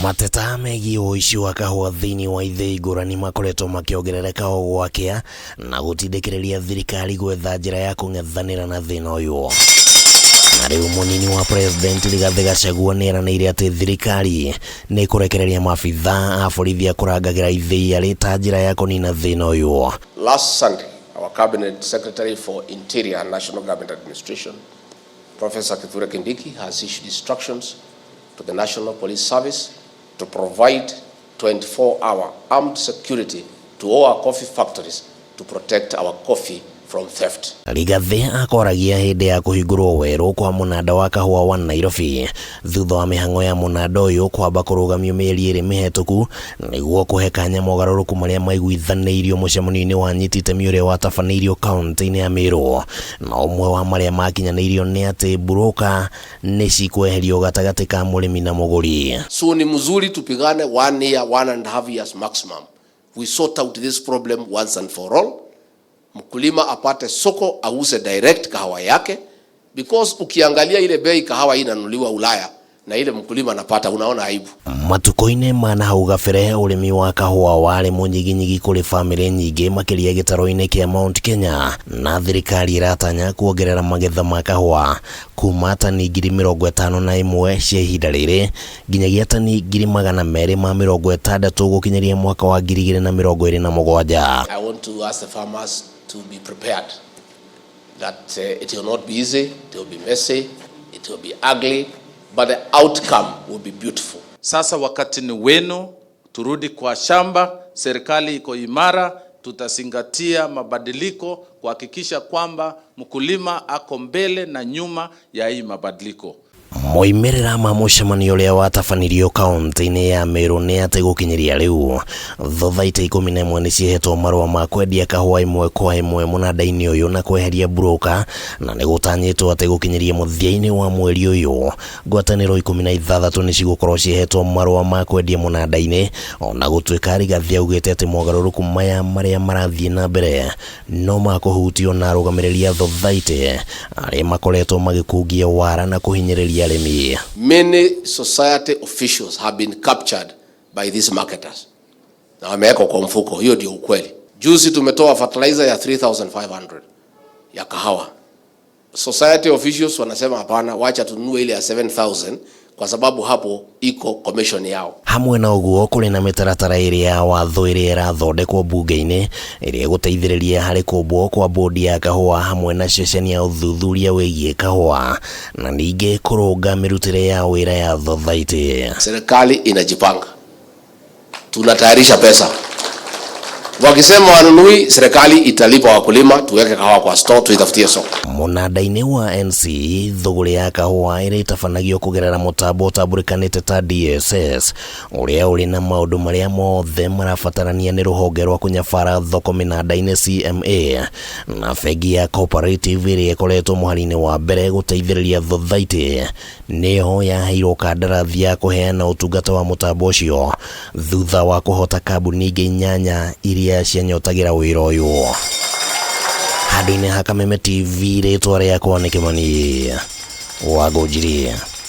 Mateta megiĩ ũici wa kahũa thĩinĩ wa ithĩi ngũrani makoretwo makĩongerereka o gwakĩa na gũtindĩkĩrĩria thirikari gwetha njĩra ya kũng'ethanĩra na thĩna ũyũ. Na rĩu mũnini wa president Rigathĩ Gachagua nĩ eranĩire atĩ thirikari nĩ ĩkũrekereria maabitha a borithi a kũrangagĩra ithĩi arĩ ta njĩra ya kũnina thĩna ũyũ. Last Sunday, our Cabinet Secretary for Interior and National Government Administration, Professor Kithure Kindiki, has issued instructions to the National Police Service to provide 24-hour armed security to all our coffee factories to protect our coffee from theft. Rigathĩ akoragia hĩndĩ ya kũhingũrwo werũ kwa mũnanda wa kahũa wa Nairobi thutha wa mĩhang'o ya mũnanda ũyũ kwamba kũrũgamio mĩeri ĩrĩ mĩhetũku nĩguo kũhe kanya mogarũrũku marĩa maiguithanĩirio mũcemanio-inĩ wa nyiti itemi ũrĩa watabanĩirio kaunti-inĩ ya Meru, na ũmwe wa marĩa makinyanĩirio nĩ atĩ mburũka nĩ cikweherio gatagatĩ ka mũrĩmi na mũgũri. So ni mzuri tupigane one year, 1.5 years maximum. We sort out this problem once and for all. Mkulima apate soko, auze direct kahawa yake, because ukiangalia ile bei kahawa hii inanunuliwa Ulaya na ile mkulima anapata, unaona aibu. Matukũ-inĩ ma nahau gabere, ũrĩmi wa kahũa warĩ mũnyiginyigi kũrĩ bamĩrĩ nyingĩ, makĩria gĩtarũ-inĩ kĩa Mount Kenya, na thirikari ĩratanya kuongerera magetha ma kahũa kuma tani 51,000 cia ihinda rĩrĩ nginyagia tani 260,000 gũkinyĩria mwaka wa 2027. I want to ask the farmers to be prepared that it will not be easy, it will be messy, it will be ugly, but the outcome will be beautiful. Sasa wakati ni wenu, turudi kwa shamba. Serikali iko imara, tutazingatia mabadiliko kuhakikisha kwamba mkulima ako mbele na nyuma ya hii mabadiliko. Moimĩrĩra ma mũcemanio ũrĩa watabanirio kaunti-inĩ ya Meru nĩ atĩ gũkinyĩria rĩu thothaitĩ 11 nĩ cihetwo marũa ma kwendia kahũa ĩmwe kwa ĩmwe mũnanda-inĩ ũyũ na kweheria broker, na nĩ gũtanyĩtwo atĩ gũkinyĩria mũthia-inĩ wa mweri ũyũ ngwatanĩro 16 nĩ cigũkorwo cihetwo marũa ma kwendia mũnanda-inĩ, ona gũtuĩka Rigathĩ augĩte atĩ mogarũrũku maya marĩa marathiĩ na mbere no makũhutio na arũgamĩrĩri a thothaitĩ arĩa makoretwo magĩkungia wara na kũhinyĩrĩria arĩmi. Many society officials have been captured by these marketers na wamewekwa kwa mfuko. Hiyo ndio ukweli. Juzi tumetoa fertilizer ya 3500 ya kahawa. Society officials wanasema hapana, wacha tununue ile ya 7000 kwa sababu hapo iko commission yao. Hamwe na ũguo, kũrĩ na mĩtaratara ĩrĩ ya watho ĩrĩa ĩrathondekwo mbunge-inĩ ĩrĩa ĩgũteithĩrĩria harĩ kũmbwo kwa bodi ya kahũa hamwe na ceceni ya ũthuthuria wĩgiĩ kahũa na ningĩ kũrũnga mĩrutĩre ya wĩra ya thothaitĩ. Serikali inajipanga, tunatayarisha pesa. Wakisema wanunui, serikali italipa wakulima, tuweke kahawa kwa store, tuitafutie soko. Mũnanda-inĩ wa NCE, thũgũrĩ ya kahũa ĩrĩa ĩtabanagio kũgerera mũtambo ũtambũrĩkanĩte ta DSS, ũrĩa ũrĩ na maũndũ marĩa mothe marabatarania nĩ rũhonge rwa kũnyabara thoko mĩnanda-inĩ CMA, na bengi ya Cooperative ĩrĩa ĩkoretwo mũhari-inĩ wa mbere gũteithĩrĩria thothaitĩ nĩyo yaheirwo kandarathi ya kũheana ũtungata wa mũtambo ũcio thutha wa kũhota kambuni ingĩ inyanya iria cianyotagĩra wĩra ũyũ. Handũ-inĩ ha Kameme TV, rĩtwa rĩakwa nĩ Kĩmani wa Ngũnjiri.